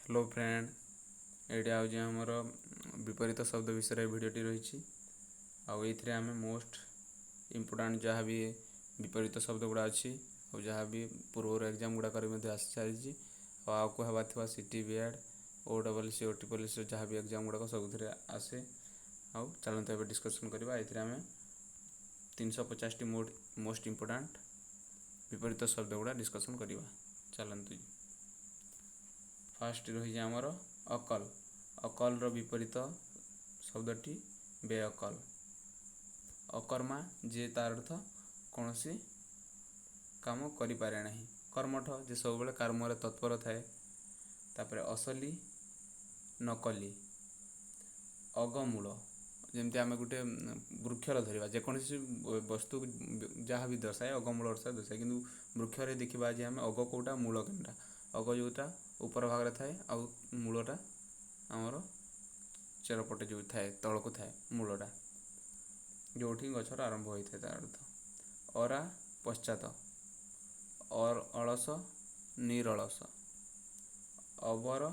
Hello friend, ଏଇଟା ହେଉଛି ଆମର ବିପରୀତ ଶବ୍ଦ ବିଷୟରେ ଭିଡ଼ିଓଟି ରହିଛି। ଆଉ ଏଇଥିରେ ଆମେ ମୋଷ୍ଟ ଇମ୍ପୋର୍ଟାଣ୍ଟ ଯାହା ବି ବିପରୀତ ଶବ୍ଦ ଗୁଡ଼ା ଅଛି ଆଉ ଯାହା ବି ପୂର୍ବରୁ ଏକ୍ଜାମ୍ ଗୁଡ଼ାକରେ ମଧ୍ୟ ଆସି ସାରିଛି ଆଉ ଆଗକୁ ହେବାର ଥିବା ସିଟି, ବି ଏଡ଼୍, ଓ ଡବଲ୍ ସି, ଓ ଟ୍ରିପଲ୍ ଏସ୍ ଯାହା ବି ଏକ୍ଜାମ୍ ଗୁଡ଼ାକ ସବୁଥିରେ ଆସେ। ଆଉ ଚାଲନ୍ତୁ, ଏବେ ଡିସ୍କସନ୍ କରିବା। ଏଥିରେ ଆମେ 350ଟି ମୋଷ୍ଟ ଇମ୍ପୋର୍ଟାଣ୍ଟ ବିପରୀତ ଶବ୍ଦ ଗୁଡ଼ା ଡିସ୍କସନ୍ କରିବା। ଚାଲନ୍ତୁ। ଫାର୍ଷ୍ଟ ରହିଛି ଆମର ଅକଲ। ଅକଲର ବିପରୀତ ଶବ୍ଦଟି ବେଅକଲ। ଅକର୍ମା ଯିଏ, ତାର ଅର୍ଥ କୌଣସି କାମ କରିପାରେ ନାହିଁ। କର୍ମଠ, ଯେ ସବୁବେଳେ କର୍ମରେ ତତ୍ପର ଥାଏ। ତାପରେ ଅସଲି, ନକଲି। ଅଗମୂଳ, ଯେମିତି ଆମେ ଗୋଟେ ବୃକ୍ଷର ଧରିବା, ଯେକୌଣସି ବସ୍ତୁ ଯାହା ବି ଦର୍ଶାଏ, ଅଗମୂଳ ଦର୍ଶାଏ। କିନ୍ତୁ ବୃକ୍ଷରେ ଦେଖିବା ଯେ ଆମେ ଅଗ କେଉଁଟା, ମୂଳ କେଉଁଟା। ଅଗ ଯେଉଁଟା ଉପର ଭାଗରେ ଥାଏ ଆଉ ମୂଳଟା ଆମର ଚେରପଟେ ଯେଉଁ ଥାଏ, ତଳକୁ ଥାଏ ମୂଳଟା, ଯେଉଁଠି ଗଛର ଆରମ୍ଭ ହୋଇଥାଏ ତାର ଅର୍ଥ। ଅରା, ପଶ୍ଚାତ। ଅଳସ, ନିରଳସ। ଅବର,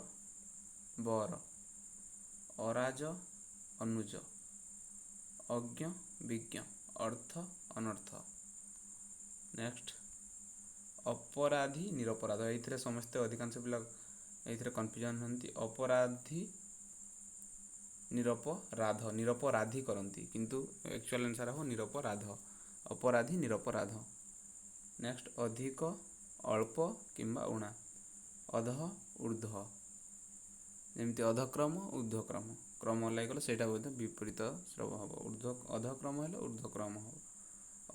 ବର। ଅରାଜ, ଅନୁଜ। ଅଜ୍ଞ, ବିଜ୍ଞ। ଅର୍ଥ, ଅନର୍ଥ। ନେକ୍ସଟ, ଅପରାଧୀ, ନିରପରାଧ। ଏଇଥିରେ ସମସ୍ତେ, ଅଧିକାଂଶ ପିଲା ଏଇଥିରେ କନଫ୍ୟୁଜନ୍ ହୁଅନ୍ତି। ଅପରାଧୀ, ନିରପରାଧ, ନିରପରାଧୀ କରନ୍ତି, କିନ୍ତୁ ଆକ୍ଚୁଆଲ୍ ଆନ୍ସର୍ ହେବ ନିରପରାଧ। ଅପରାଧୀ, ନିରପରାଧ। ନେକ୍ସଟ, ଅଧିକ, ଅଳ୍ପ କିମ୍ବା ଉଣା। ଅଧଃ, ଉର୍ଦ୍ଧ୍ୱ। ଯେମିତି ଅଧକ୍ରମ, ଉର୍ଦ୍ଧ୍ୱକ୍ରମ, କ୍ରମ ଲାଗିଗଲେ ସେଇଟା ମଧ୍ୟ ବିପରୀତ ଶ୍ରବ ହେବ। ଉର୍ଦ୍ଧ୍ୱ, ଅଧକ୍ରମ ହେଲେ ଉର୍ଦ୍ଧ୍ୱକ୍ରମ ହେବ।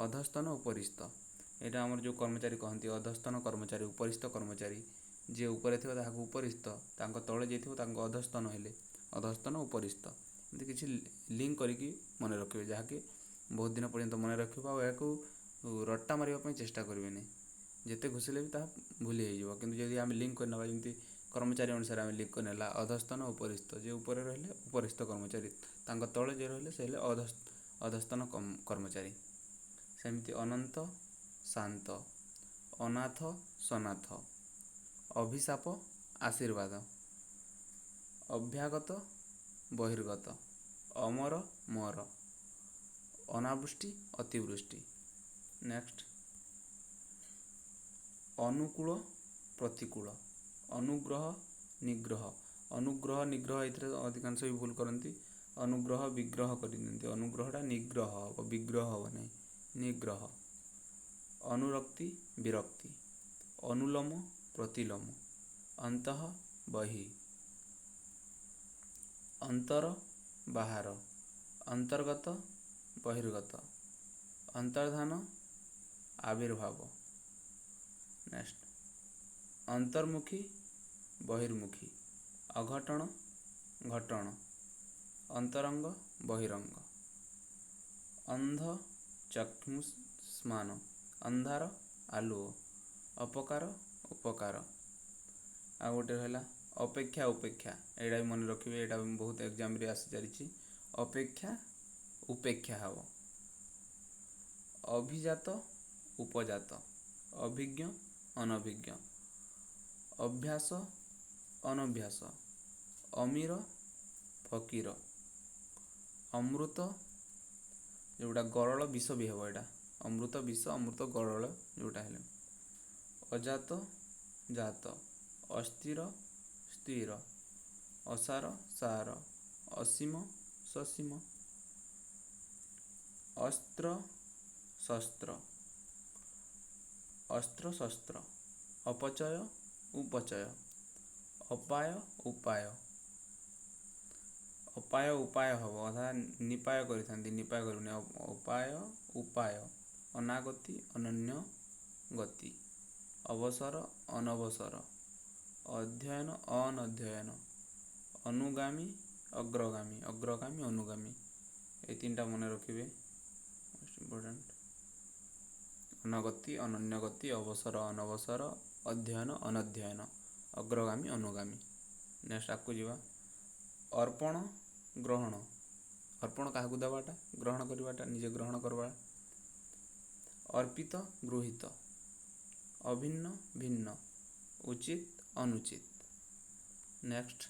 ଅଧସ୍ତନ, ଉପରିସ୍ଥ। ଏଇଟା ଆମର ଯେଉଁ କର୍ମଚାରୀ କହନ୍ତି, ଅଧସ୍ତନ କର୍ମଚାରୀ, ଉପରିସ୍ଥ କର୍ମଚାରୀ। ଯିଏ ଉପରେ ଥିବ ତାହାକୁ ଉପରିସ୍ଥ, ତାଙ୍କ ତଳେ ଯିଏ ଥିବ ତାଙ୍କ ଅଧସ୍ତନ ହେଲେ, ଅଧସ୍ତନ, ଉପରିସ୍ଥ। ଏମିତି କିଛି ଲିଙ୍କ କରିକି ମନେ ରଖିବେ, ଯାହାକି ବହୁତ ଦିନ ପର୍ଯ୍ୟନ୍ତ ମନେ ରଖିବ। ଆଉ ଏହାକୁ ରଟା ମାରିବା ପାଇଁ ଚେଷ୍ଟା କରିବେନି। ଯେତେ ଘୋଷିଲେ ବି ତାହା ଭୁଲି ହେଇଯିବ। କିନ୍ତୁ ଯଦି ଆମେ ଲିଙ୍କ କରିନେବା, ଯେମିତି କର୍ମଚାରୀ ଅନୁସାରେ ଆମେ ଲିଙ୍କ କରିନେଲା, ଅଧସ୍ତନ, ଉପରିସ୍ଥ, ଯିଏ ଉପରେ ରହିଲେ ଉପରିସ୍ଥ କର୍ମଚାରୀ, ତାଙ୍କ ତଳେ ଯିଏ ରହିଲେ ସେ ହେଲେ ଅଧସ୍ତନ କର୍ମଚାରୀ। ସେମିତି ଅନନ୍ତ, ଶାନ୍ତ। ଅନାଥ, ସନାଥ। ଅଭିଶାପ, ଆଶୀର୍ବାଦ। ଅଭ୍ୟାଗତ, ବହିର୍ଗତ। ଅମର, ମର। ଅନାବୃଷ୍ଟି, ଅତିବୃଷ୍ଟି। ନେକ୍ସଟ, ଅନୁକୂଳ, ପ୍ରତିକୂଳ। ଅନୁଗ୍ରହ, ନିଗ୍ରହ। ଅନୁଗ୍ରହ, ନିଗ୍ରହ, ଏଥିରେ ଅଧିକାଂଶ ବି ଭୁଲ କରନ୍ତି। ଅନୁଗ୍ରହ, ବିଗ୍ରହ କରିଦିଅନ୍ତି। ଅନୁଗ୍ରହଟା ନିଗ୍ରହ ହେବ, ବିଗ୍ରହ ହେବ ନାହିଁ, ନିଗ୍ରହ। ଅନୁରକ୍ତି, ବିରକ୍ତି। ଅନୁଲୋମ, ପ୍ରତିଲୋମ। ଅନ୍ତଃ, ବହି। ଅନ୍ତର, ବାହାର। ଅନ୍ତର୍ଗତ, ବହିର୍ଗତ। ଅନ୍ତର୍ଧାନ, ଆବିର୍ଭାବ। ନେକ୍ସଟ, ଅନ୍ତର୍ମୁଖୀ, ବହିର୍ମୁଖୀ। ଅଘଟଣ, ଘଟଣ। ଅନ୍ତରଙ୍ଗ, ବହିରଙ୍ଗ। ଅନ୍ଧ, ଚକ୍ଷୁଷ୍ମାନ। ଅନ୍ଧାର, ଆଲୁଅ। ଅପକାର, ଉପକାର। ଆଉ ଗୋଟେ ରହିଲା ଅପେକ୍ଷା, ଉପେକ୍ଷା। ଏଇଟା ବି ମନେ ରଖିବେ, ଏଇଟା ବି ବହୁତ ଏକ୍ଜାମରେ ଆସିସାରିଛି। ଅପେକ୍ଷା, ଉପେକ୍ଷା ହେବ। ଅଭିଜାତ, ଉପଜାତ। ଅଭିଜ୍ଞ, ଅନଭିଜ୍ଞ। ଅଭ୍ୟାସ, ଅନଭ୍ୟାସ। ଅମୀର, ଫକୀର। ଅମୃତ ଯେଉଁଟା ଗରଳ, ବିଷ ବି ହେବ ଏଇଟା। ଅମୃତ ବିଷ, ଅମୃତ ଗରଳ ଯେଉଁଟା ହେଲେ। ଅଜାତ, ଜାତ। ଅସ୍ଥିର, ସ୍ଥିର। ଅସାର, ସାର। ଅସୀମ, ସସୀମ। ଅସ୍ତ୍ର, ଶସ୍ତ୍ର। ଅସ୍ତ୍ର, ଶସ୍ତ୍ର। ଅପଚୟ, ଉପଚୟ। ଅପାୟ, ଉପାୟ। ଅପାୟ, ଉପାୟ ହେବ। ଅଧା ନିପାୟ କରିଥାନ୍ତି, ନିପାୟ କରିବୁନି, ଅପାୟ, ଉପାୟ। ଅନାଗତି, ଅନନ୍ୟ ଗତି। ଅବସର, ଅନବସର। ଅଧ୍ୟୟନ, ଅନଧ୍ୟୟନ। ଅନୁଗାମୀ, ଅଗ୍ରଗାମୀ। ଅଗ୍ରଗାମୀ, ଅନୁଗାମୀ। ଏଇ ତିନିଟା ମନେ ରଖିବେ, ମୋଷ୍ଟ ଇମ୍ପୋର୍ଟାଣ୍ଟ। ଅନଗତି, ଅନନ୍ୟ ଗତି, ଅବସର, ଅନବସର, ଅଧ୍ୟୟନ, ଅନଧ୍ୟୟନ, ଅଗ୍ରଗାମୀ, ଅନୁଗାମୀ। ନେକ୍ସଟ ଆଗକୁ ଯିବା। ଅର୍ପଣ, ଗ୍ରହଣ। ଅର୍ପଣ କାହାକୁ ଦେବାଟା, ଗ୍ରହଣ କରିବାଟା, ନିଜେ ଗ୍ରହଣ କରିବା। ଅର୍ପିତ, ଗୃହୀତ। ଅଭିନ୍ନ, ଭିନ୍ନ। ଉଚିତ, ଅନୁଚିତ। ନେକ୍ସଟ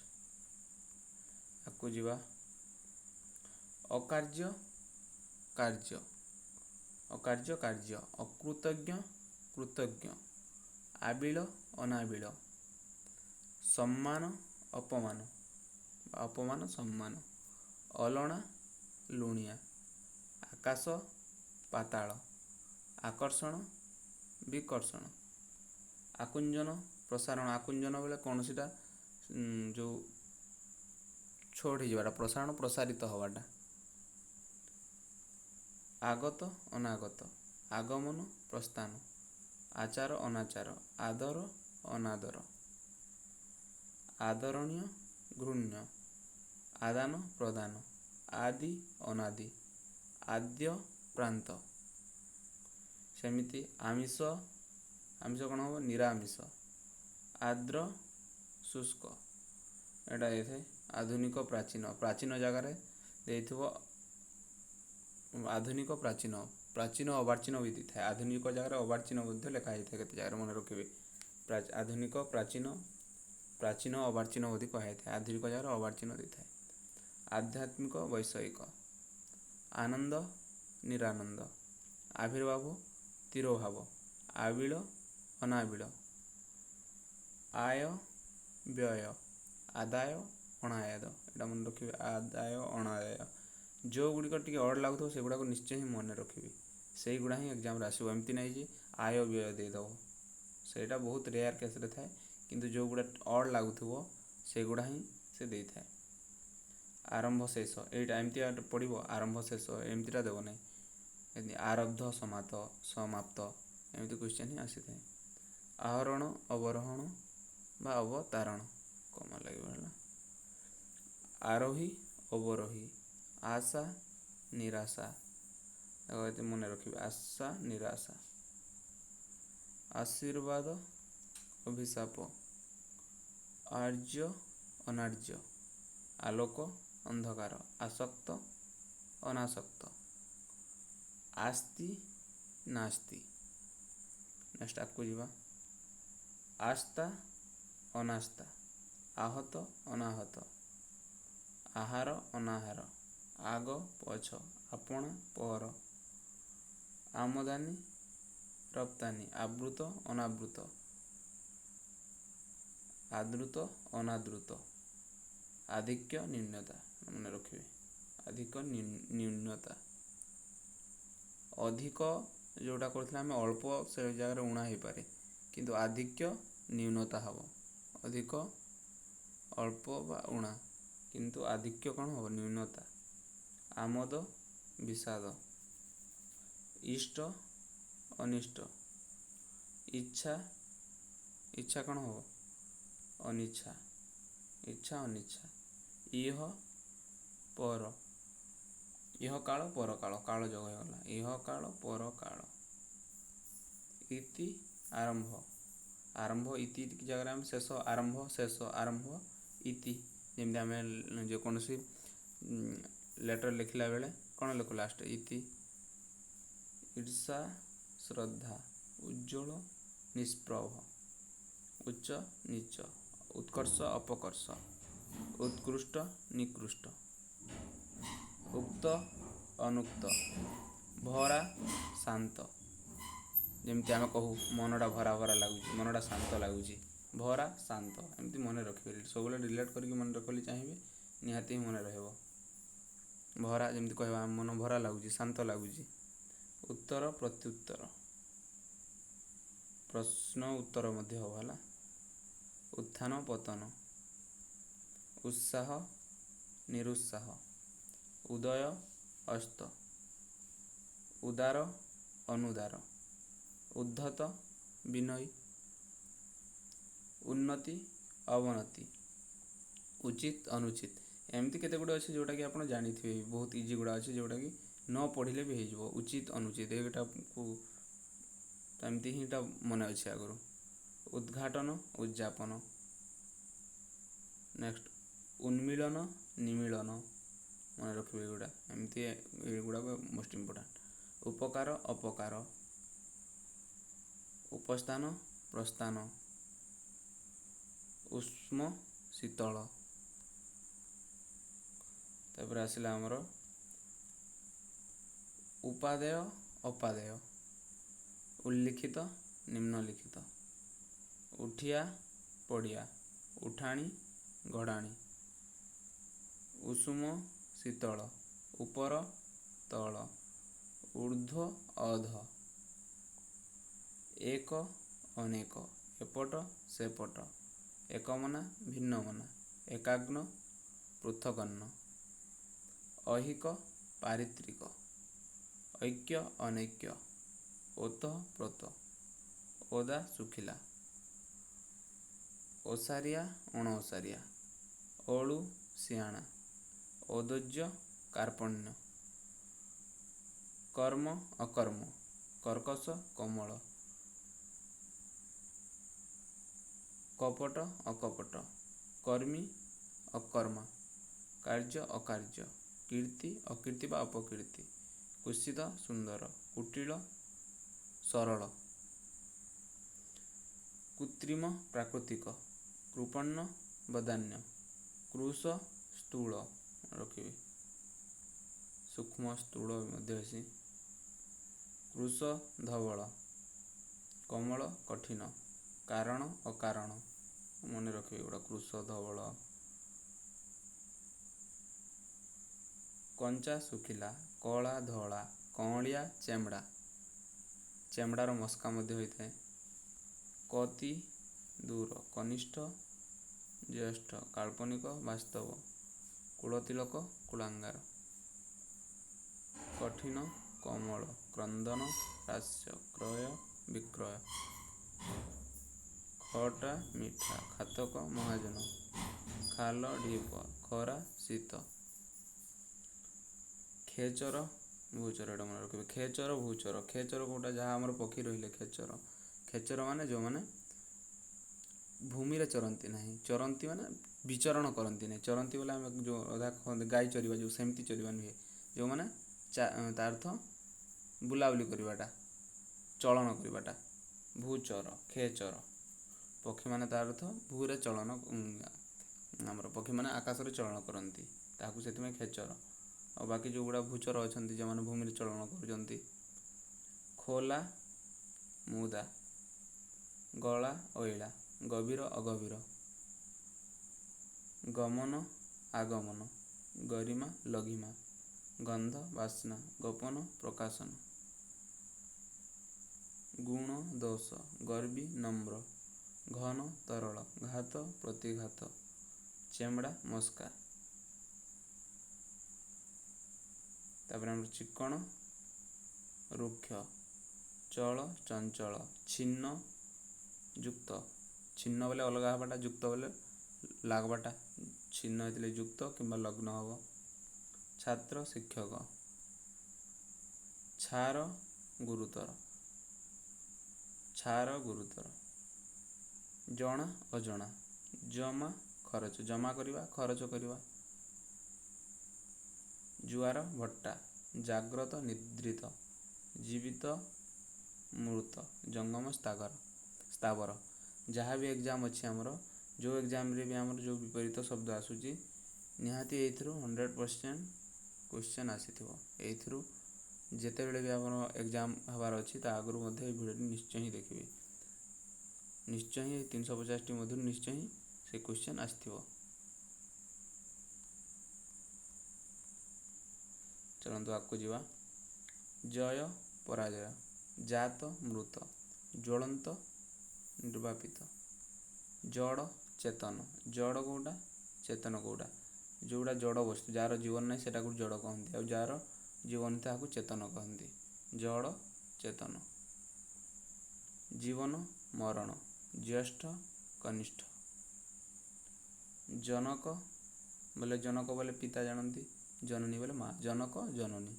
ଆଗକୁ ଯିବା। ଅକାର୍ଯ୍ୟ କାର୍ଯ୍ୟ, ଅକାର୍ଯ୍ୟ କାର୍ଯ୍ୟ, ଅକୃତଜ୍ଞ କୃତଜ୍ଞ, ଆବିଳ ଅନାବିଳ, ସମ୍ମାନ ଅପମାନ ବା ଅପମାନ ସମ୍ମାନ, ଅଲଣା ଲୁଣିଆ, ଆକାଶ ପାତାଳ, ଆକର୍ଷଣ ବିକର୍ଷଣ, ଆକୁଞ୍ଜନ ପ୍ରସାରଣ। ଆକୁଞ୍ଜନ ବେଳେ କୌଣସିଟା ଯେଉଁ ଛୋଟ ହେଇଯିବାଟା, ପ୍ରସାରଣ ପ୍ରସାରିତ ହେବାଟା, ଆଗତ ଅନାଗତ, ଆଗମନ ପ୍ରସ୍ଥାନ, ଆଚାର ଅନାଚାର, ଆଦର ଅନାଦର, ଆଦରଣୀୟ ଘୃଣ୍ୟ, ଆଦାନ ପ୍ରଦାନ, ଆଦି ଅନାଦି, ଆଦ୍ୟ ପ୍ରାନ୍ତ। ସେମିତି ଆମିଷ, ଆମିଷ କ'ଣ ହେବ? ନିରାମିଷ, ଆର୍ଦ୍ର ଶୁଷ୍କ। ଏଇଟା ଦେଇଥାଏ ଆଧୁନିକ ପ୍ରାଚୀନ, ପ୍ରାଚୀନ ଜାଗାରେ ଦେଇଥିବ ଆଧୁନିକ ପ୍ରାଚୀନ, ପ୍ରାଚୀନ ଅବାଚୀନ ବି ଦେଇଥାଏ। ଆଧୁନିକ ଜାଗାରେ ଅବାଚୀନ ମଧ୍ୟ ଲେଖା ହେଇଥାଏ କେତେ ଜାଗାରେ, ମନେ ରଖିବେ। ଆଧୁନିକ ପ୍ରାଚୀନ, ପ୍ରାଚୀନ ଅବାଚୀନ ବୋଲି କୁହାଯାଇଥାଏ। ଆଧୁନିକ ଜାଗାରେ ଅବାଚୀନ ଦେଇଥାଏ। ଆଧ୍ୟାତ୍ମିକ ବୈଷୟିକ, ଆନନ୍ଦ ନିରାନନ୍ଦ, ଆବିର୍ଭାବ ତିରୋଭାବ, ଆବିଳ ଅନାବିଳ, ଆୟ ବ୍ୟୟ, ଆଦାୟ ଅଣାୟଦ। ଏଇଟା ମନେ ରଖିବେ, ଆଦାୟ ଅଣାଦାୟ। ଯେଉଁଗୁଡ଼ିକ ଟିକେ ଅଡ଼୍ ଲାଗୁଥିବ ସେଗୁଡ଼ାକୁ ନିଶ୍ଚୟ ହିଁ ମନେ ରଖିବେ, ସେଇଗୁଡ଼ା ହିଁ ଏକ୍ଜାମ୍ରେ ଆସିବ। ଏମିତି ନାହିଁ ଯେ ଆୟ ବ୍ୟୟ ଦେଇଦେବ, ସେଇଟା ବହୁତ ରେୟାର କେସ୍ରେ ଥାଏ, କିନ୍ତୁ ଯେଉଁଗୁଡ଼ା ଅଡ଼୍ ଲାଗୁଥିବ ସେଗୁଡ଼ା ହିଁ ସେ ଦେଇଥାଏ। ଆରମ୍ଭ ଶେଷ, ଏଇଟା ଏମିତି ପଡ଼ିବ, ଆରମ୍ଭ ଶେଷ ଏମିତିଟା ଦେବ ନାହିଁ, ଏମିତି ଆରବ୍ଧ ସମାତ ସମାପ୍ତ ଏମିତି କ୍ୱେଶ୍ଚନ୍ ହିଁ ଆସିଥାଏ। ଆହରଣ ଅବରୋହଣ ବା ଅବତାରଣ, କମା ଲାଗିବ ହେଲା। ଆରୋହୀ ଅବରୋହୀ, ଆଶା ନିରାଶା, ଏତେ ମନେ ରଖିବେ, ଆଶା ନିରାଶା, ଆଶୀର୍ବାଦ ଅଭିଶାପ, ଆର୍ଯ୍ୟ ଅନାର୍ଯ୍ୟ, ଆଲୋକ ଅନ୍ଧକାର, ଆସକ୍ତ ଅନାସକ୍ତ, ଆସ୍ତି ନାସ୍ତି। ନେକ୍ସଟ ଆଗକୁ ଯିବା। ଆସ୍ଥା ଅନାସ୍ଥା, ଆହତ ଅନାହତ, ଆହାର ଅନାହାର, ଆଗ ପଛ, ଆପଣା ପର, ଆମଦାନୀ ରପ୍ତାନି, ଆବୃତ ଅନାବୃତ, ଆଦୃତ ଅନାଦୃତ, ଆଧିକ୍ୟ ନ୍ୟୁନତା, ମନେ ରଖିବେ ଅଧିକ ନ୍ୟୁନତା। ଅଧିକ ଯେଉଁଟା କରୁଥିଲେ ଆମେ ଅଳ୍ପ, ସେ ଜାଗାରେ ଉଣା ହେଇପାରେ, କିନ୍ତୁ ଆଧିକ୍ୟ ନ୍ୟୁନତା ହେବ। ଅଧିକ ଅଳ୍ପ ବା ଉଣା, କିନ୍ତୁ ଆଧିକ୍ୟ କ'ଣ ହେବ? ନ୍ୟୁନତା। ଆମୋଦ ବିଷାଦ, ଇଷ୍ଟ ଅନିଷ୍ଟ, ଇଚ୍ଛା, ଇଚ୍ଛା କ'ଣ ହେବ? ଅନିଚ୍ଛା, ଇଚ୍ଛା ଅନିଚ୍ଛା, ଇହ ପର, ଇହକାଳ ପରକାଳ, କାଳ ଯୋଗ ହେଇଗଲା, ଇହକାଳ ପରକାଳ, ଇତି ଆରମ୍ଭ, ଆରମ୍ଭ ଇତି ଜାଗାରେ ଆମେ ଶେଷ, ଆରମ୍ଭ ଶେଷ, ଆରମ୍ଭ ଇତି। ଯେମିତି ଆମେ ଯେକୌଣସି ଲେଟର୍ ଲେଖିଲା ବେଳେ କ'ଣ ଲେଖୁ ଲାଷ୍ଟ? ଇତି। ଈର୍ଷା ଶ୍ରଦ୍ଧା, ଉଜ୍ଜ୍ୱଳ ନିଷ୍ପ୍ରଭ, ଉଚ୍ଚ ନୀଚ, ଉତ୍କର୍ଷ ଅପକର୍ଷ, ଉତ୍କୃଷ୍ଟ ନିକୃଷ୍ଟ, ଉକ୍ତ ଅନୁକ୍ତ, ଭରା ଶାନ୍ତ। ଯେମିତି ଆମେ କହୁ ମନଟା ଭରା ଭରା ଲାଗୁଛି, ମନଟା ଶାନ୍ତ ଲାଗୁଛି, ଭରା ଶାନ୍ତ, ଏମିତି ମନେ ରଖିବେ। ସବୁବେଳେ ରିଲେଟ୍ କରିକି ମନେ ରଖିବ ବୋଲି ଚାହିଁବେ, ନିହାତି ହିଁ ମନେ ରହିବ। ଭରା ଯେମିତି କହିବା ମନ ଭରା ଲାଗୁଛି, ଶାନ୍ତ ଲାଗୁଛି। ଉତ୍ତର ପ୍ରତ୍ୟୁତ୍ତର, ପ୍ରଶ୍ନ ଉତ୍ତର ମଧ୍ୟ ହେବ ହେଲା। ଉତ୍ଥାନ ପତନ, ଉତ୍ସାହ ନିରୁତ୍ସାହ, ଉଦୟ ଅସ୍ତ, ଉଦାର ଅନୁଦାର, ଉଦ୍ଧତ ବିନୟୀ, ଉନ୍ନତି ଅବନତି, ଉଚିତ ଅନୁଚିତ। ଏମିତି କେତେ ଗୁଡ଼ିଏ ଅଛି ଯେଉଁଟାକି ଆପଣ ଜାଣିଥିବେ, ବହୁତ ଇଜି ଗୁଡ଼ା ଅଛି ଯେଉଁଟାକି ନ ପଢ଼ିଲେ ବି ହେଇଯିବ। ଉଚିତ ଅନୁଚିତ ଏଇଟାକୁ ଏମିତି ହିଁ ଏଇଟା ମନେ ଅଛି ଆଗରୁ। ଉଦ୍ଘାଟନ ଉଦଯାପନ, ନେକ୍ସଟ ଉନ୍ମୀଳନ ନିମୀଳନ, ମନେ ରଖିବେ ଏଗୁଡ଼ା, ଏମିତି ଏଗୁଡ଼ାକ ମୋଷ୍ଟ ଇମ୍ପୋର୍ଟାଣ୍ଟ। ଉପକାର ଅପକାର, ଉପସ୍ଥାନ ପ୍ରସ୍ଥାନ, ଉଷ୍ମ ଶୀତଳ। ତାପରେ ଆସିଲା ଆମର ଉପାଦେୟ, ଅପାଦେୟ, ଉଲ୍ଲିଖିତ, ନିମ୍ନଲିଖିତ, ଉଠିଆ, ପଡ଼ିଆ, ଉଠାଣି, ଗଢ଼ାଣି, ଉଷୁମ, ଶୀତଳ, ଉପର, ତଳ, ଉର୍ଦ୍ଧ୍ୱ, ଅଧ, ଏକ, ଅନେକ, ଏପଟ, ସେପଟ, ଏକମନା, ଭିନ୍ନମନା, ଏକାଗ୍ନ, ପୃଥକନ୍ନ, ଐହିକ, ପାରିତ୍ରିକ, ଐକ୍ୟ, ଅନୈକ୍ୟ, ଓତଃପ୍ରୋତ, ଓଦା, ଶୁଖିଲା, ଓସାରିଆ, ଅଣଓସାରିଆ, ଅଳୁ, ସିଆଣା, ଔଦର୍ଯ୍ୟ, କାର୍ପଣ୍ୟ, କର୍ମ, ଅକର୍ମ, କର୍କଶ, କୋମଳ, କପଟ, ଅକପଟ, କର୍ମୀ, ଅକର୍ମା, କାର୍ଯ୍ୟ, ଅକାର୍ଯ୍ୟ, କୀର୍ତ୍ତି, ଅକୀର୍ତ୍ତି ବା ଅପକୀର୍ତ୍ତି, କୁତ୍ସିତ, ସୁନ୍ଦର, କୁଟିଳ, ସରଳ, କୃତ୍ରିମ, ପ୍ରାକୃତିକ, କୃପଣ୍ୟ, ବଦାନ୍ୟ, କୃଶ, ସ୍ଥୂଳ ରଖିବେ, ସୂକ୍ଷ୍ମ ସ୍ଥୂଳ ମଧ୍ୟ ଅଛି, କୃଶ, ଧବଳ, କୋମଳ, କଠିନ, କାରଣ, ଅକାରଣ, ମନେ ରଖିବେ ଏଗୁଡ଼ା, କୃଶ, ଧବଳ, କଞ୍ଚା, ଶୁଖିଲା, କଳା, ଧଳା, କଅଁଳିଆ, ଚେମଡ଼ା, ଚେମଡ଼ାର ମସ୍କା ମଧ୍ୟ ହୋଇଥାଏ, କତି, ଦୂର, କନିଷ୍ଠ, ଜ୍ୟେଷ୍ଠ, କାଳ୍ପନିକ, ବାସ୍ତବ, କୁଳତିଳକ, କୁଳାଙ୍ଗାର, କଠିନ, କୋମଳ, କ୍ରନ୍ଦନ, ହ୍ରାସ୍ୟ, କ୍ରୟ, ବିକ୍ରୟ, ଖଟା, ମିଠା, ଖାତକ, ମହାଜନ, ଖାଲ, ଢିପ, ଖରା, ଶୀତ, ଖେଚର, ଭୂଚର, ଏଇଟା ମନେ ରଖିବେ, ଖେଚର, ଭୂଚର, ଖେଚର କୋଉଟା, ଯାହା ଆମର ପକ୍ଷୀ ରହିଲେ ଖେଚର, ଖେଚର ମାନେ ଯେଉଁମାନେ ଭୂମିରେ ଚରନ୍ତି ନାହିଁ, ଚରନ୍ତି ମାନେ ବିଚରଣ କରନ୍ତି ନାହିଁ, ଚରନ୍ତି ବୋଲେ ଆମେ ଯେଉଁ ଅଧା କହନ୍ତି ଗାଈ ଚରିବା ଯେଉଁ ସେମିତି ଚରିବା ନୁହେଁ, ଯେଉଁମାନେ ତା ଅର୍ଥ ବୁଲାବୁଲି କରିବାଟା, ଚଳନ କରିବାଟା, ଭୂଚର, ଖେଚର, ପକ୍ଷୀମାନେ ତା ଅର୍ଥ ଭୂରେ ଚଳନ, ଆମର ପକ୍ଷୀମାନେ ଆକାଶରେ ଚଳନ କରନ୍ତି, ତାହାକୁ ସେଥିପାଇଁ ଖେଚର। ଆଉ ବାକି ଯେଉଁଗୁଡ଼ା ଭୂଚର ଅଛନ୍ତି ଯେଉଁମାନେ ଭୂମିରେ ଚଳନ କରୁଛନ୍ତି, ଖୋଲା, ମୁଦା, ଗଳା, ଅଇଳା, ଗଭୀର, ଅଗଭୀର, ଗମନ, ଆଗମନ, ଗରିମା, ଲଘିମା, ଗନ୍ଧ, ବାସ୍ନା, ଗୋପନ, ପ୍ରକାଶନ, ଗୁଣ, ଦୋଷ, ଗର୍ବୀ, ନମ୍ର, ଘନ, ତରଳ, ଘାତ, ପ୍ରତିଘାତ, ଚେମଡ଼ା, ମସ୍କା। ତାପରେ ଆମର ଚିକ୍କଣ, ରୁକ୍ଷ, ଚଳ, ଚଞ୍ଚଳ, ଛିନ୍ନ, ଯୁକ୍ତ, ଛିନ୍ନ ବୋଲେ ଅଲଗା ହେବାଟା, ଯୁକ୍ତ ବୋଲେ ଲାଗବାଟା, ଛିନ୍ନ ହେଇଥିଲେ ଯୁକ୍ତ କିମ୍ବା ଲଗ୍ନ ହେବ, ଛାତ୍ର, ଶିକ୍ଷକ, ଛାର, ଗୁରୁତର, ଛାର, ଗୁରୁତର, ଜଣା, ଅଜଣା, ଜମା, ଖରଚ, ଜମା କରିବା, ଖରଚ କରିବା, ଜୁଆର, ଭଟ୍ଟା, ଜାଗ୍ରତ, ନିଦ୍ରିତ, ଜୀବିତ, ମୃତ, ଜଙ୍ଗମ, ସ୍ଥାବର। ଯାହା ବି ଏକ୍ଜାମ୍ ଅଛି ଆମର, ଯେଉଁ ଏକ୍ଜାମ୍ରେ ବି ଆମର ଯେଉଁ ବିପରୀତ ଶବ୍ଦ ଆସୁଛି, ନିହାତି ଏଇଥିରୁ 100% କ୍ୱେଶ୍ଚନ୍ ଆସିଥିବ। ଏଇଥିରୁ ଯେତେବେଳେ ବି ଆମର ଏକ୍ଜାମ୍ ହେବାର ଅଛି ତା ଆଗରୁ ମଧ୍ୟ ଏଇ ଭିଡ଼ିଓଟି ନିଶ୍ଚୟ ହିଁ ଦେଖିବେ, ନିଶ୍ଚୟ ହିଁ 350ଟି ମଧ୍ୟରୁ ନିଶ୍ଚୟ ହିଁ ସେ କ୍ୱେଶ୍ଚନ୍ ଆସିଥିବ। ଚଲନ୍ତୁ ଆଗକୁ ଯିବା। ଜୟ, ପରାଜୟ, ଜାତ, ମୃତ, ଜ୍ୱଳନ୍ତ, ନିର୍ବାପିତ, ଜଡ଼, ଚେତନ, ଜଡ଼ କୋଉଟା, ଚେତନ କୋଉଟା, ଯେଉଁଟା ଜଡ଼ ବସ୍ତୁ, ଯାହାର ଜୀବନ ନାହିଁ ସେଟାକୁ ଜଡ଼ କହନ୍ତି, ଆଉ ଯାହାର ଜୀବନ ତାହାକୁ ଚେତନ କହନ୍ତି, ଜଡ଼, ଚେତନ, ଜୀବନ, ମରଣ, ଜ୍ୟେଷ୍ଠ, କନିଷ୍ଠ, ଜନକ ବୋଲେ, ଜନକ ବୋଲେ ପିତା ଜାଣନ୍ତି, ଜନନୀ ବୋଲେ ମା, ଜନକ, ଜନନୀ,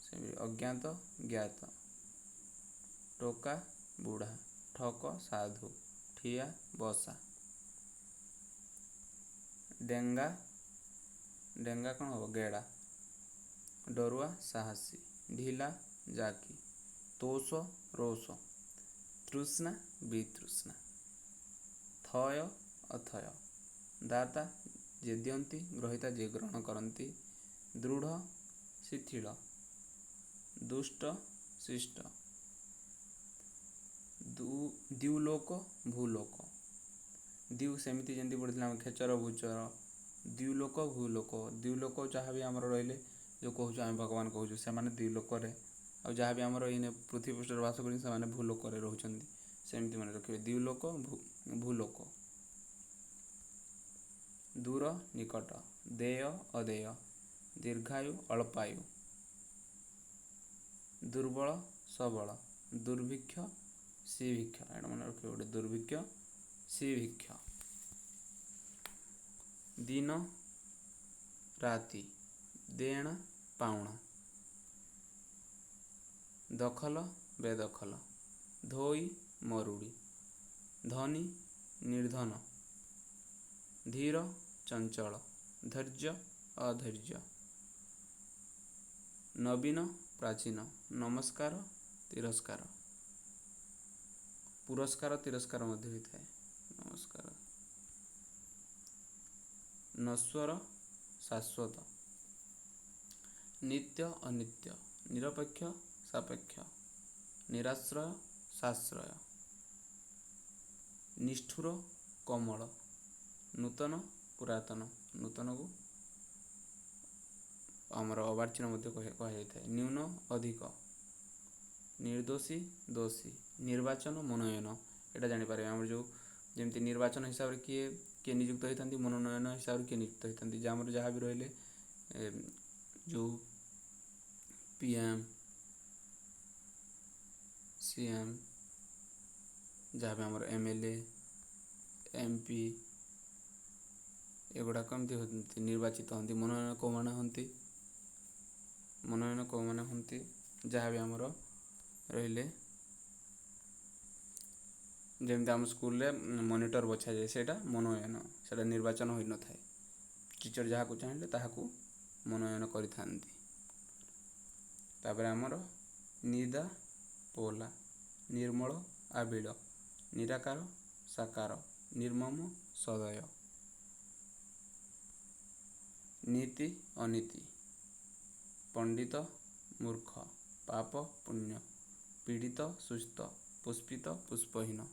ସେମିତି ଅଜ୍ଞାତ, ଜ୍ଞାତ, ଟୋକା, ବୁଢ଼ା, ଠକ, ସାଧୁ, ଠିଆ, ବସା, ଡେଙ୍ଗା, ଡେଙ୍ଗା କ'ଣ ହେବ, ଗେଡ଼ା, ଡରୁଆ, ସାହସୀ, ଢିଲା, ଜାକି, ତୋଷ, ରୋଷ, ତୃଷ୍ଣା, ବିତୃଷ୍ଣା, ଥୟ, ଅଥୟ, ଦାତା ଯିଏ ଦିଅନ୍ତି, ଗ୍ରହୀତା ଯିଏ ଗ୍ରହଣ କରନ୍ତି। ଦୃଢ଼, ଶିଥିଳ। ଦୁଷ୍ଟ, ଶିଷ୍ଟ। ଦ୍ୟୁଲୋକ, ଭୂଲୋକ। ଦ୍ୟୁ ସେମିତି ଯେମିତି ପଢ଼ିଥିଲେ ଆମେ ଖେଚର ଭୂଚର। ଦ୍ୟୁଲୋକ, ଭୂଲୋକ। ଦ୍ୟୁଲୋକ ଯାହା ବି ଆମର ରହିଲେ, ଯେଉଁ କହୁଛୁ ଆମେ ଭଗବାନ କହୁଛୁ, ସେମାନେ ଦ୍ୟୁଲୋକରେ, ଆଉ ଯାହା ବି ଆମର ଏଇନେ ପୃଥିବୀ ପୃଷ୍ଠରେ ବାସ କରୁଛନ୍ତି, ସେମାନେ ଭୂଲୋକରେ ରହୁଛନ୍ତି। ସେମିତି ମନେ ରଖିବେ, ଦ୍ୟୁଲୋକ, ଭୂଲୋକ। ଦୂର, ନିକଟ। ଦେୟ, ଅଦେୟ। ଦୀର୍ଘାୟୁ, ଅଳ୍ପାୟୁ। ଦୁର୍ବଳ, ସବଳ। ଦୁର୍ଭିକ୍ଷ, ଶିଭିକ୍ଷ। ଏଇଟା ମନେ ରଖିବେ ଗୋଟେ, ଦୁର୍ଭିକ୍ଷ, ଶିଭିକ୍ଷ। ଦିନ, ରାତି। ଦେଣା, ପାଉଣା। ଦଖଲ, ବେଦଖଲ। ଧୋଇ, ମରୁଡ଼ି। ଧନୀ, ନିର୍ଦ୍ଧନ। ଧୀର, ଚଞ୍ଚଳ। ଧୈର୍ଯ୍ୟ, ଅଧୈର୍ଯ୍ୟ। ନବୀନ, ପ୍ରାଚୀନ। ନମସ୍କାର, ତିରସ୍କାର। ପୁରସ୍କାର, ତିରସ୍କାର ମଧ୍ୟ ହୋଇଥାଏ ନମସ୍କାର। ନଶ୍ୱର, ଶାଶ୍ୱତ। ନିତ୍ୟ, ଅନିତ୍ୟ। ନିରପେକ୍ଷ, ସାପେକ୍ଷ। ନିରାଶ୍ରୟ, ସାଶ୍ରୟ। ନିଷ୍ଠୁର, କୋମଳ। ନୂତନ, ପୁରାତନ। ନୂତନକୁ ଆମର ଅବାର୍ଚୀନ ମଧ୍ୟ କୁହାଯାଇଥାଏ। ନ୍ୟୁନ, ଅଧିକ। ନିର୍ଦ୍ଦୋଷୀ, ଦୋଷୀ। ନିର୍ବାଚନ, ମନୋନୟନ। ଏଇଟା ଜାଣିପାରିବେ, ଆମର ଯେଉଁ ଯେମିତି ନିର୍ବାଚନ ହିସାବରେ କିଏ କିଏ ନିଯୁକ୍ତ ହୋଇଥାନ୍ତି, ମନୋନୟନ ହିସାବରେ କିଏ ନିଯୁକ୍ତ ହୋଇଥାନ୍ତି। ଯେ ଆମର ଯାହା ବି ରହିଲେ, ଯେଉଁ PM, CM, ଯାହା ବି ଆମର MLA, MP, ଏଗୁଡ଼ାକ ଏମିତି ହୁଅନ୍ତି, ନିର୍ବାଚିତ ହୁଅନ୍ତି। ମନୋନୟନ କେଉଁମାନେ ହୁଅନ୍ତି? ମନୋନୟନ କେଉଁମାନେ ହୁଅନ୍ତି? ଯାହା ବି ଆମର ରହିଲେ, ଯେମିତି ଆମ ସ୍କୁଲରେ ମନିଟର ବଛାଯାଏ, ସେଇଟା ମନୋନୟନ, ସେଇଟା ନିର୍ବାଚନ ହୋଇନଥାଏ। ଟିଚର ଯାହାକୁ ଚାହିଁଲେ ତାହାକୁ ମନୋନୟନ କରିଥାନ୍ତି। ତାପରେ ଆମର ନିଦା, ପୋଲା। ନିର୍ମଳ, ଆବିଳ। ନିରାକାର, ସାକାର। ନିର୍ମମ, ସଦୟ। ନୀତି, ଅନୀତି। ପଣ୍ଡିତ, ମୂର୍ଖ। ପାପ, ପୁଣ୍ୟ। ପୀଡ଼ିତ, ସୁସ୍ଥ। ପୁଷ୍ପିତ, ପୁଷ୍ପହୀନ।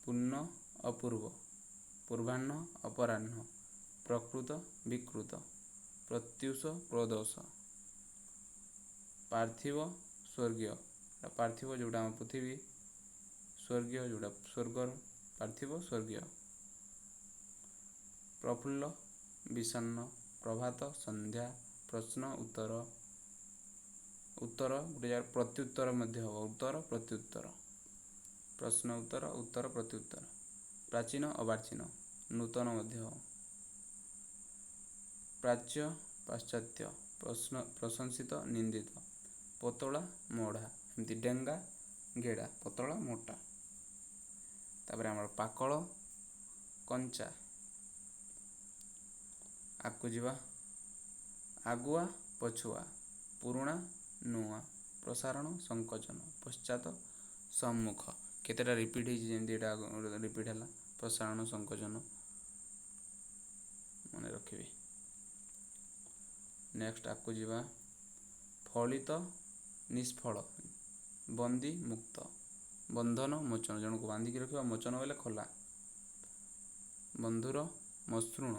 ପୂର୍ଣ୍ଣ, ଅପୂର୍ବ। ପୂର୍ବାହ୍ନ, ଅପରାହ୍ନ। ପ୍ରକୃତ, ବିକୃତ। ପ୍ରତ୍ୟୁଷ, ପ୍ରଦୋଷ। ପାର୍ଥିବ, ସ୍ୱର୍ଗୀୟ। ପାର୍ଥିବ ଯେଉଁଟା ଆମ ପୃଥିବୀ, ସ୍ୱର୍ଗୀୟ ଯେଉଁଟା ସ୍ୱର୍ଗର। ପାର୍ଥିବ, ସ୍ୱର୍ଗୀୟ। ପ୍ରଫୁଲ୍ଲ, ବିଷଣ୍ଣ। ପ୍ରଭାତ, ସନ୍ଧ୍ୟା। ପ୍ରଶ୍ନ, ଉତ୍ତର। ଉତ୍ତର ଗୋଟେ ଜାଗାରେ ପ୍ରତ୍ୟୁତ୍ତର ମଧ୍ୟ ହେବ। ଉତ୍ତର, ପ୍ରତ୍ୟୁତ୍ତର। ପ୍ରଶ୍ନ, ଉତ୍ତର। ଉତ୍ତର, ପ୍ରତ୍ୟୁତ୍ତର। ପ୍ରାଚୀନ, ଅବାଚୀନ। ନୂତନ ମଧ୍ୟ ହେବ। ପ୍ରାଚ୍ୟ, ପାଶ୍ଚାତ୍ୟ। ପ୍ରଶ୍ନ, ପ୍ରଶଂସିତ, ନିନ୍ଦିତ। ପତଳା, ମୋଡ଼ା। ଏମିତି ଡେଙ୍ଗା, ଗେଡ଼ା। ପତଳା, ମୋଟା। ତାପରେ ଆମର ପାକଳ, କଞ୍ଚା। ଆଗକୁ ଯିବା। ଆଗୁଆ, ପଛୁଆ। ପୁରୁଣା, ନୂଆ। ପ୍ରସାରଣ, ସଂକୋଚନ। ପଶ୍ଚାତ, ସମ୍ମୁଖ। କେତେଟା ରିପିଟ୍ ହେଇଛି, ଯେମିତି ଏଇଟା ରିପିଟ୍ ହେଲା, ପ୍ରସାରଣ, ସଂକୋଚନ, ମନେ ରଖିବେ। ନେକ୍ସଟ ଆଗକୁ ଯିବା। ଫଳିତ, ନିଷ୍ଫଳ। ବନ୍ଦୀ, ମୁକ୍ତ। ବନ୍ଧନ, ମୋଚନ। ଜଣକୁ ବାନ୍ଧିକି ରଖିବା, ମୋଚନ ବୋଇଲେ ଖୋଲା। ବନ୍ଧୁର, ମସୃଣ।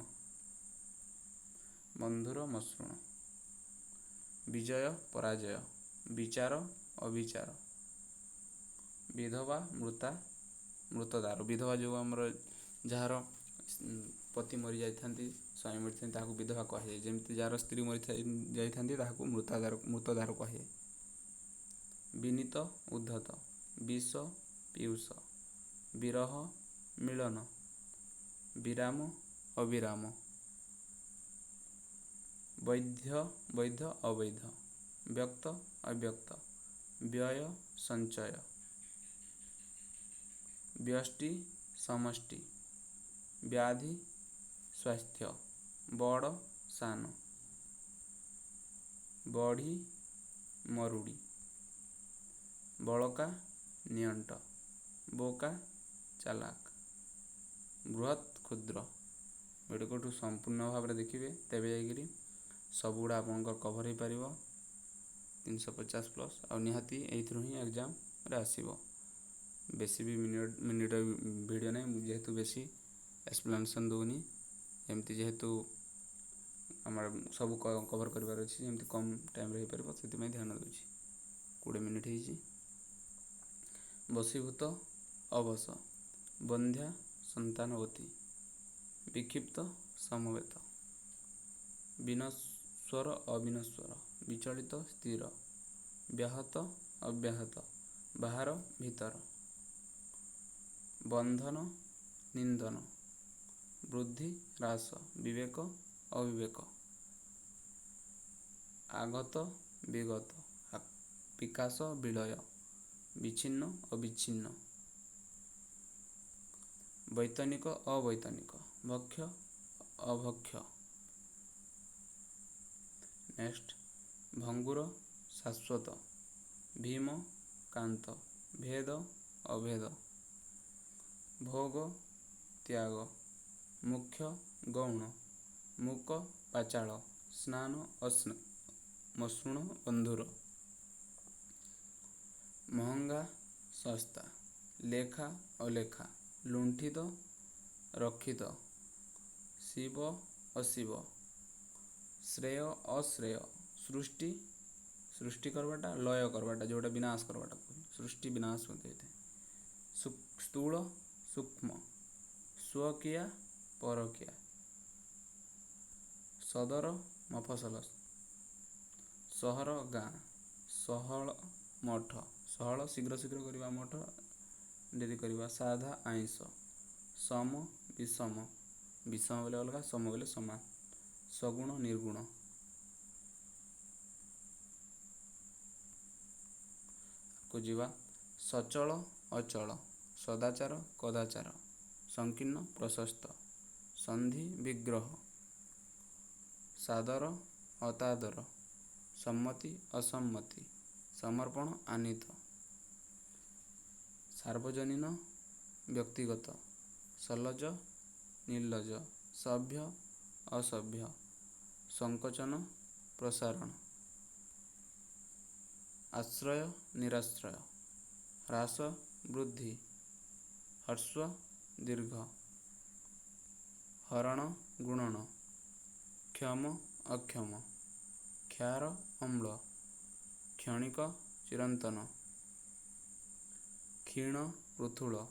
ବନ୍ଧୁର, ମସୃଣ। ବିଜୟ, ପରାଜୟ। ବିଚାର, ଅବିଚାର। ବିଧବା, ମୃତା, ମୃତଦାର। ବିଧବା ଯେଉଁ ଆମର ଯାହାର ପତି ମରିଯାଇଥାନ୍ତି, ସ୍ୱାମୀ ମରିଥାନ୍ତି, ତାହାକୁ ବିଧବା କୁହାଯାଏ। ଯେମିତି ଯାହାର ସ୍ତ୍ରୀ ମରି ଯାଇଥାନ୍ତି, ତାହାକୁ ମୃତାଦାର, ମୃତଦାର କୁହାଯାଏ। ବିନୀତ, ଉଦ୍ଧତ। ବିଷ, ପୀୟୁଷ। ବିରହ, ମିଳନ। ବିରାମ, ଅବିରାମ। ବୈଧ, ବୈଧ, ଅବୈଧ। ବ୍ୟକ୍ତ, ଅବ୍ୟକ୍ତ। ବ୍ୟୟ, ସଞ୍ଚୟ। ବ୍ୟଷ୍ଟି, ସମଷ୍ଟି। ବ୍ୟାଧି, ସ୍ୱାସ୍ଥ୍ୟ। ବଡ଼, ସାନ। ବଢ଼ି, ମରୁଡ଼ି। ବଳକା, ନିଅଣ୍ଟ। ବୋକା, ଚାଲାକ। ବୃହତ୍, କ୍ଷୁଦ୍ର। ଭିଡ଼ିଓକୁ ସମ୍ପୂର୍ଣ୍ଣ ଭାବରେ ଦେଖିବେ, ତେବେ ଯାଇକିରି ସବୁଗୁଡ଼ା ଆପଣଙ୍କର କଭର୍ ହେଇପାରିବ। 350 ପ୍ଲସ୍ ଆଉ ନିହାତି ଏଇଥିରୁ ହିଁ ଏକ୍ଜାମ୍ରେ ଆସିବ। ବେଶୀ ବି ମିନିଟ୍ ଭିଡ଼ିଓ ନାହିଁ, ମୁଁ ଯେହେତୁ ବେଶୀ ଏକ୍ସପ୍ଲାନେସନ୍ ଦେଉନି। ଏମିତି ଯେହେତୁ ଆମର ସବୁ କଭର୍ କରିବାର ଅଛି, ଯେମିତି କମ୍ ଟାଇମ୍ରେ ହେଇପାରିବ, ସେଥିପାଇଁ ଧ୍ୟାନ ଦେଉଛି। 20 ମିନିଟ୍ ହେଇଛି। ବଶୀଭୂତ, ଅବଶ, ବନ୍ଧ୍ୟା, ସନ୍ତାନବତୀ, ବିକ୍ଷିପ୍ତ, ସମବେତ, ବିନଶ୍ୱର, ଅବିନଶ୍ୱର, ବିଚଳିତ, ସ୍ଥିର, ବ୍ୟାହତ, ଅବ୍ୟାହତ, ବାହାର, ଭିତର, ବନ୍ଧନ, ନିନ୍ଦନ, ବୃଦ୍ଧି, ହ୍ରାସ, ବିବେକ, ଅବିବେକ, ଆଗତ, ବିଗତ, ବିକାଶ, ବିଳୟ, ବିଚ୍ଛିନ୍ନ, ଅବିଚ୍ଛିନ୍ନ, ବୈତନିକ, ଅବୈତନିକ, ଭକ୍ଷ୍ୟ, ଅଭକ୍ଷ୍ୟ। ନେକ୍ସଟ, ଭଙ୍ଗୁର, ଶାଶ୍ୱତ, ଭୀମ, କାନ୍ତ, ଭେଦ, ଅଭେଦ, ଭୋଗ, ତ୍ୟାଗ, ମୁଖ୍ୟ, ଗୌଣ, ମୂକ, ବାଚାଳ, ସ୍ନାନ, ଅସ୍ନାନ, ମସୃଣ, ବନ୍ଧୁର, ମହଙ୍ଗା, ଶସ୍ତା, ଲେଖା, ଅଲେଖା, ଲୁଣ୍ଠିତ, ରକ୍ଷିତ, ଶିବ, ଅଶିବ, ଶ୍ରେୟ, ଅଶ୍ରେୟ, ସୃଷ୍ଟି, ସୃଷ୍ଟି କରବାଟା, ଲୟ କରବାଟା, ଯେଉଁଟା ବିନାଶ କରବାଟା, ସୃଷ୍ଟି ବିନାଶ ମଧ୍ୟ ହେଇଥାଏ, ସ୍ଥୂଳ, ସୂକ୍ଷ୍ମ, ସ୍ୱକୀୟା, ପରକୀୟା, ସଦର, ମଫସଲ, ସହର, ଗାଁ, ସହଳ, ମଠ, ସହଳ ଶୀଘ୍ର ଶୀଘ୍ର କରିବା, ମଠ ଡେରି କରିବା, ସାଧା, ଆଇଁଷ, ସମ, ବିଷମ, ବିଷମ ବୋଲେ ଅଲଗା, ସମ ବୋଲେ ସମାନ, ସଗୁଣ, ନିର୍ଗୁଣ। କୁ ଯିବା। ସଚଳ, ଅଚଳ, ସଦାଚାର, କଦାଚାର, ସଂକୀର୍ଣ୍ଣ, ପ୍ରଶସ୍ତ, ସନ୍ଧି, ବିଗ୍ରହ, ସାଦର, ଅତାଦର, ସମ୍ମତି, ଅସମ୍ମତି, ସମର୍ପଣ, ଆନିତ, ସାର୍ବଜନୀନ, ବ୍ୟକ୍ତିଗତ, ସଲଜ, ନିର୍ଲଜ, ସଭ୍ୟ, ଅସଭ୍ୟ, ସଂକୋଚନ, ପ୍ରସାରଣ, ଆଶ୍ରୟ, ନିରାଶ୍ରୟ, ହ୍ରାସ, ବୃଦ୍ଧି, ହ୍ରସ୍ୱ, ଦୀର୍ଘ, ହରଣ, ଗୁଣନ, କ୍ଷମ, ଅକ୍ଷମ, କ୍ଷାର, ଅମ୍ଳ, କ୍ଷଣିକ, ଚିରନ୍ତନ, କ୍ଷୀଣ, ପୃଥୁଳ,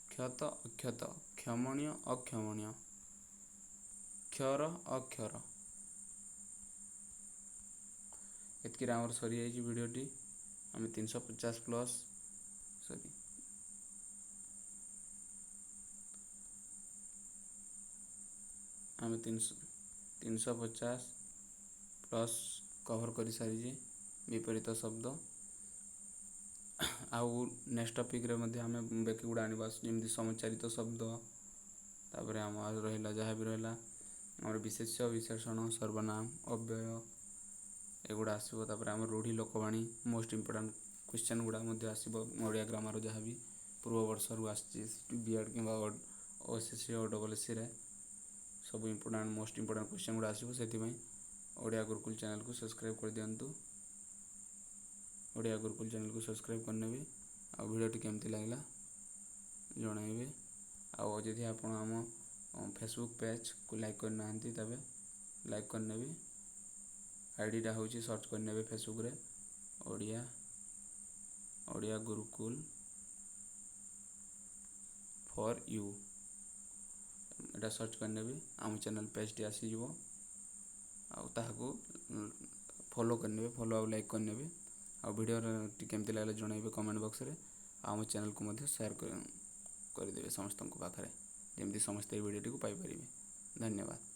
କ୍ଷତ, ଅକ୍ଷତ, କ୍ଷମଣୀୟ, ଅକ୍ଷମଣୀୟ, କ୍ଷର, ଅକ୍ଷର। ଏତିକିରେ ଆମର ସରିଯାଇଛି ଭିଡ଼ିଓଟି। ଆମେ 350 ପ୍ଲସ୍, ସରି, ଆମେ 350 ପ୍ଲସ୍ କଭର୍ କରିସାରିଛେ ବିପରୀତ ଶବ୍ଦ। ଆଉ ନେକ୍ସଟ ଟପିକ୍ରେ ମଧ୍ୟ ଆମେ ବାକି ଗୁଡ଼ା ଆଣିବା, ଯେମିତି ସମୋଚ୍ଚାରିତ ଶବ୍ଦ, ତାପରେ ଆମର ରହିଲା, ଯାହା ବି ରହିଲା ଆମର ବିଶେଷ୍ୟ, ବିଶେଷଣ, ସର୍ବନାମ, ଅବ୍ୟୟ, ଏଗୁଡ଼ା ଆସିବ। ତାପରେ ଆମର ରୂଢ଼ି, ଲୋକବାଣୀ, ମୋଷ୍ଟ ଇମ୍ପୋର୍ଟାଣ୍ଟ କ୍ୱେଶ୍ଚନ୍ ଗୁଡ଼ା ମଧ୍ୟ ଆସିବ। ଓଡ଼ିଆ ଗ୍ରାମାର ଯାହା ବି ପୂର୍ବ ବର୍ଷରୁ ଆସିଛି, ବି ଏଡ଼୍ କିମ୍ବା ଓ ଏସ୍ ଏସ୍ ସି, ଓ ଡବଲ୍ ଏସ୍ ସିରେ ସବୁ ଇମ୍ପୋର୍ଟାଣ୍ଟ, ମୋଷ୍ଟ ଇମ୍ପୋର୍ଟାଣ୍ଟ କ୍ୱେଶ୍ଚନ୍ ଗୁଡ଼ା ଆସିବ। ସେଥିପାଇଁ ଓଡ଼ିଆ ଗୁରୁକୁଲ ଚ୍ୟାନେଲକୁ ସବସ୍କ୍ରାଇବ୍ କରିଦିଅନ୍ତୁ। ଓଡ଼ିଆ ଗୁରୁକୁଲ ଚ୍ୟାନେଲକୁ ସବସ୍କ୍ରାଇବ୍ କରିନେବେ ଆଉ ଭିଡ଼ିଓଟି କେମିତି ଲାଗିଲା ଜଣାଇବେ। ଆଉ ଯଦି ଆପଣ ଆମ ଫେସବୁକ୍ ପେଜ୍କୁ ଲାଇକ୍ କରିନାହାନ୍ତି, ତେବେ ଲାଇକ୍ କରିନେବେ। ଆଇଡ଼ିଟା ହେଉଛି, ସର୍ଚ୍ଚ କରିନେବେ ଫେସବୁକ୍ରେ ଓଡ଼ିଆ ଗୁରୁକୁଲ ଫର୍ you. ଏଇଟା ସର୍ଚ୍ଚ କରିନେବେ, ଆମ ଚ୍ୟାନେଲ୍ ପେଜ୍ଟି ଆସିଯିବ ଆଉ ତାହାକୁ ଫଲୋ କରିନେବେ, ଫଲୋ ଆଉ ଲାଇକ୍ କରିନେବେ। ଆଉ ଭିଡ଼ିଓଟି କେମିତି ଲାଗିଲା ଜଣାଇବେ କମେଣ୍ଟ ବକ୍ସରେ। ଆଉ ଆମ ଚ୍ୟାନେଲକୁ ମଧ୍ୟ ସେୟାର କରିଦେବେ ସମସ୍ତଙ୍କ ପାଖରେ, ଯେମିତି ସମସ୍ତେ ଏଇ ଭିଡ଼ିଓଟିକୁ ପାଇପାରିବେ। ଧନ୍ୟବାଦ।